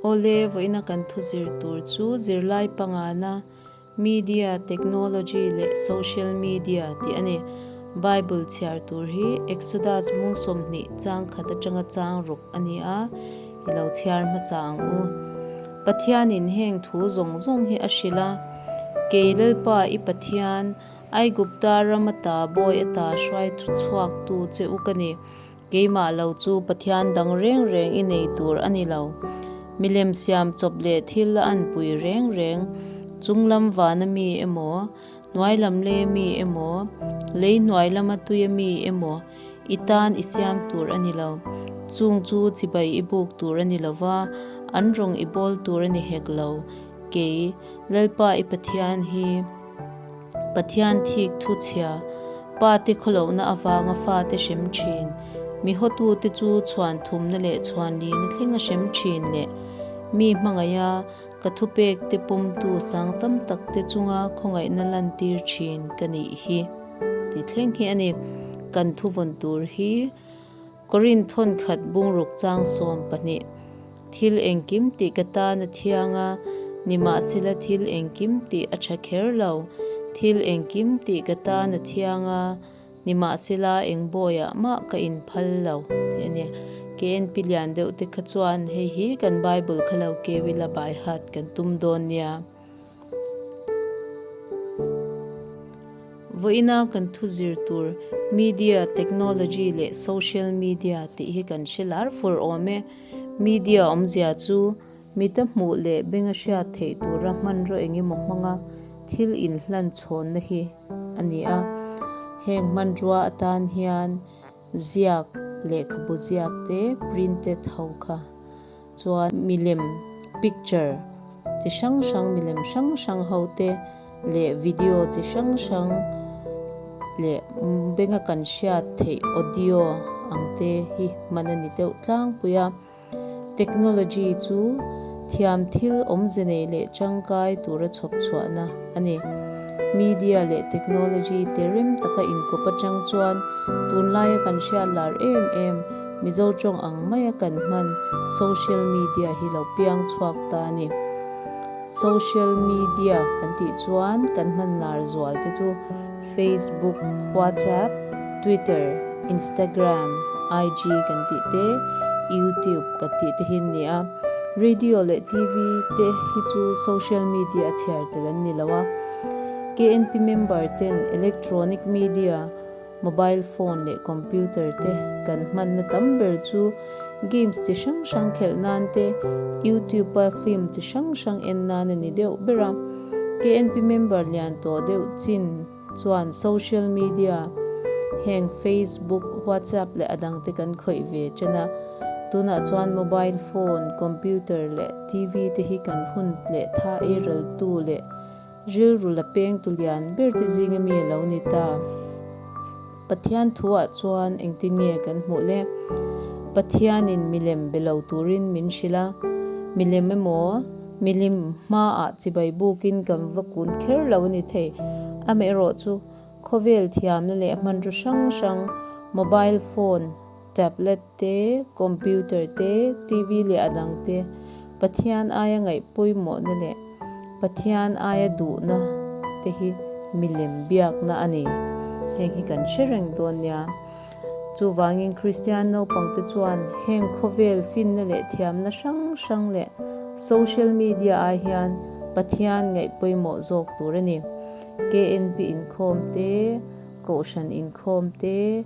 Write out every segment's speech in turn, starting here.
Awle, vawiina kan thu zir tur chu zirlai pangana Media, Technology leh Social Media tih a ni. Bible chhiar tur hi Exodus mung 20 chang khat atanga chang ruk a ni a, i lo chhiar hmasa ang u. Pathianin heng thu zawng zawng hi a hrilh a, Kei Lalpa i Pathian, Aigupta ram ata bawi ata hruai chhuaktu che u ka ni. Keimah lo chu Pathian dang reng reng i nei tur a ni lo. Milem siam chawp leh thil a anpui reng reng, chunglam vana mi emaw, hnuai lam lei mi emaw, lei hnuai lama tuia mi emaw i tan i siam tur a ni lo. Chung chu chibai i buk tur a ni lo va, an rawng i bawl tur a ni hek lo. Kei, Lalpa i Pathian hi. Pathian thik thu chhia, pa te khawlohna avanga fate hrem thin, mi hawtute chu chhuan thumna leh chhuan lina thleng a hrem thin leh mi hmangaiha ka thupek te pawmtu sang tam tak te chunga khawngaihna lantir thin ka nih hi tih thleng hi a ni. Kan thuvawn tur hi. Korinth thawnkhat bungruk chang 12, Thil engkim tih ka tan a thiang a, nimahsela thil engkim tih a tha kher lo. Thil engkim tih ka tan a thiang a, nimahsela eng bawiah mah ka inphal lo tih a ni. KNP lian deuh te kha chuan hei hi kan Bible kha lo keu ila bai hat kan tum dawn nia. Vawiina kan thu zir tur Media, Technology leh Social Media tih hi kan hre lar fur awm e. Media awmzia chu mita hmuh leh benga hriat theih tura hmanraw engemaw hmanga thil inhlan chhawnna hi a ni a. Heng hmanrua atan hian ziak, lehkhabu ziak te printed ho kha Chuan milem, picture, chi hrang hrang, milem hrang hrang ho te leh video chi hrang hrang leh benga kan hriat theih audio ang te hi hman a ni deuh tlangpui a. Technology chu thiam thil awmze nei leh tangkai tura chhawp chhuahna a ni. Media leh technology te rem taka inkawp atang chuan tunlaia kan hriat lar em em Mizo tawng ang maia kan hman social media hi lo piang chhuak ta a ni. Social media kan tih chuan kan hman lar zual te chu Facebook, WhatsApp, Twitter, Instagram, IG kan tih te, YouTube kan tih te hi an ni a. Radio leh TV te hi chu social media a chhiar tel an ni lo a. KNP member ten electronic media, Mobile phone leh computer te kan hmanna tam ber chu games chi hrang hrang khelh nan te, YouTube a film chi hrang hrang en nan a ni deuh ber a. KNP member lian tawh deuh chin chuan social media heng Facebook, WhatsApp leh a dang te kan khawih ve chen a. Tunah chuan mobile phone, computer leh TV te hi kan hun leh tha ei raltu leh Rilru la peng tu lian ber te zinga mi a lo ni ta. Pathian thuah chuan engtin nge kan hmuh le? Pathianin milem be lo turin min hrilh a, milem emaw milim hmaah chibai bukin kan va kun kher lo a ni thei. Amaherawh chu khawvel thiamna leh hmanraw hrang hrang, mobile phone, Tablet te, computer te, TV leh a dang te, Pathian aia ngaih pawimawhna leh Pathian aia duhna te hi milem biakna a ni. Heng hi kan hre reng dawn nia. Chuvangin Kristian naupangte chuan heng khawvel finna leh thiamna hrang hrang leh social media ai hian Pathian ngaih pawimawh zawk tur a ni. KNP inkhawm te, Kohhran inkhawm te,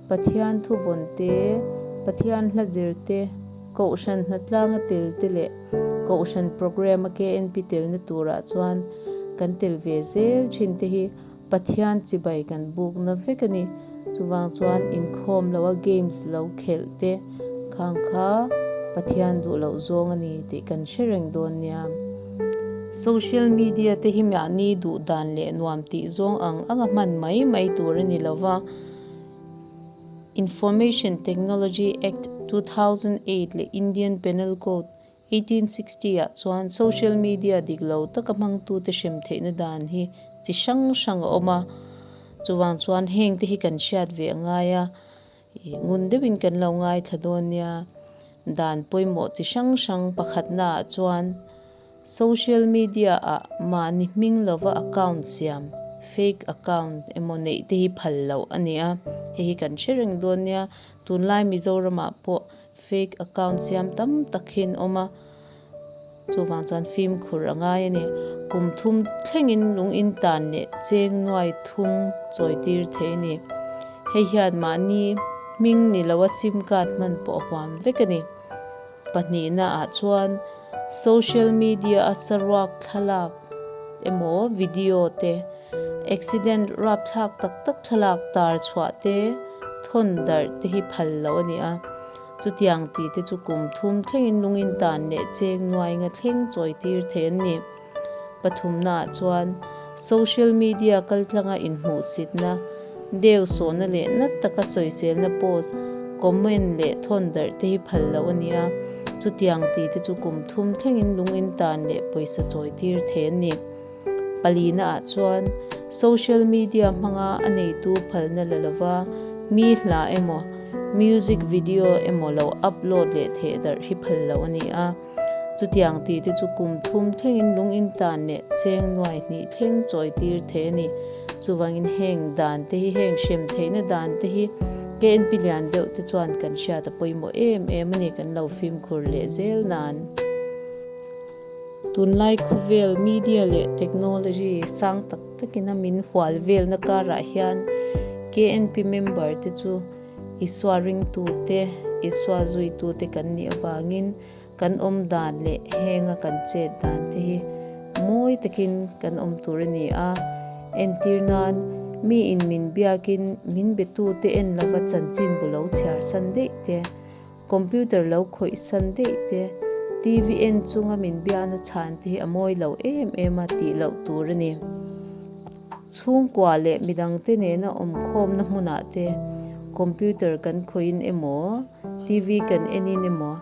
Pathian thuvawn te, Pathian hla zir te, Kohhran hnatlanga tel te leh Kohhran programme a KNP telna turah chuan kan tel ve zel thin te hi Pathian chibai kan bukna vek a ni. Chuvang chuan inkhawm lo a games lo khelh te khang kha Pathian duh loh zawng a ni tih kan hre reng dawn nia. Social media te hi mahni duh dan leh nuam tih zawng ang anga hman mai mai tur a ni lova. Information Technology Act 2008 leh Indian Penal Code 1860 ah chuan social media dik lo taka hmangtute hrem theihna dan hi chi hrang hrang a awm a, chuvang chuan heng te hi kan hriat ve a ngai a, ngun deuhin kan lo ngaithla dawn nia. Dan pawimawh chi hrang hrang pakhatnaah chuan social media-ah mahni hming lova account siam, fake account, emaw neih te hi phal loh a ni a, hei hi kan hre reng dawn nia. Tunlai Mizoramah pawh fake account siam tam tak hi an awm a, chuvang chuan fimkhur a ngai a ni. Kum thum thlengin lung in tan leh cheng nuai thum chawi tir thei a ni. Hei hian mahni hming ni loa sim card hman pawh a huam vek a ni. Pahnihna ah chuan social media a saruak thlalak emaw video te, accident rapthlak tak tak thlalak tar chhuah te, thawn darh te hi phal loh a ni a. Chutiang tih te chu kum thum thlengin lungin tan leh cheng nuai nga thleng chawi tir thei an ni. Pathumnaah chuan social media kaltlanga inhmuhsitna, deu sawhna leh nat taka sawiselna post, comment leh thawn darh te hi phal loh a ni a, chutiang tih te chu kum thum thlengin lung in tan leh pawisa chawi tir thei an ni. Palinaah chuan social media hmanga a neitu phalna la lova mi hla emaw, music video emaw lo upload leh theh darh hi phal loh a ni a. Chutiang tih te chu kum thum thlengin lung in tan leh cheng nuai hnih thleng chawi tir thei a ni. Chuvangin heng dan te hi, heng hrem theihna dan te hi KNP lian deuh te chuan kan hriat a pawimawh em em a ni, kan lo fimkhur leh zel nan. Tunlai khawvel media leh technology sang tak takin a min hual velna karah hian KNP member te chu Isua ringtute, Isua zuitute kan nih avangin kan awm dan leh henga kan chet dan te hi mawi takin kan awm tur a ni a. Entir nan, mi in min biakin min betute en lova chanchinbu lo chhiar san daih te, computer lo khawih san daih te, TV en chunga min biakna chhan te hi a mawi lo em em a tih loh tur a ni. Chhungkua leh midangte nena awmkhawmna hmunah te computer kan khawihin emaw, TV kan enin emaw,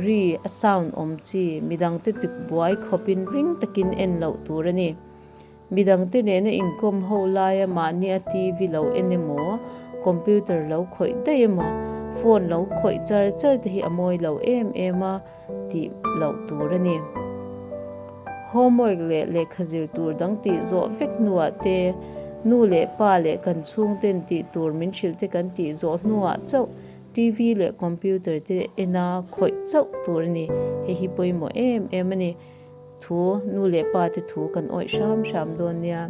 ri a sound awm chi midangte tuk buai khawpin ring takin en loh tur a ni. Midangte nena inkawm ho laia mahnia TV lo en emaw, computer lo khawih daih emaw, phone lo khawih char char te hi a mawi lo em em a. tih loh tur a ni. Homework leh lehkha zir tur dang tih zawh vek hnuah te, nu leh pa leh kan chhungten tih tur min hrilh te kan tih zawh hnuah chauh TV leh computer te ena khawih chauh tur a ni. Hei hi pawimawh em em a ni. Thu, nu leh pa te thu kan awih hram hram dawn nia.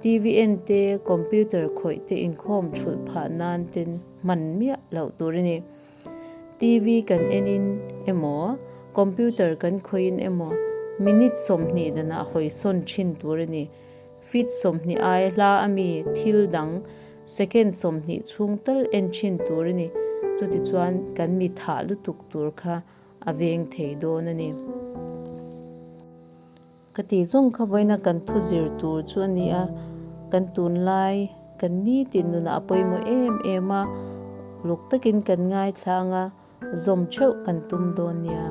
TV en te, computer khawih te inkhawm thulh phah nan ten hman miah loh tur a ni. TV kan enin emaw, computer kan khawihin emaw minute 20 danah hawi sawn thin tur a ni. Feet 20 ai hla ami thil dang second 20 chhung tal en thin tur a ni. Chutichuan kan mi thah lutuk tur kha a veng thei dawn a ni. Ka tih zawng kha vawiina kan thu zir tur chu a ni a, kan tunlai kan nitin nunah a pawimawh em em a, uluk takin kan ngaithla ang a, zawm theuh kan tum dawn nia.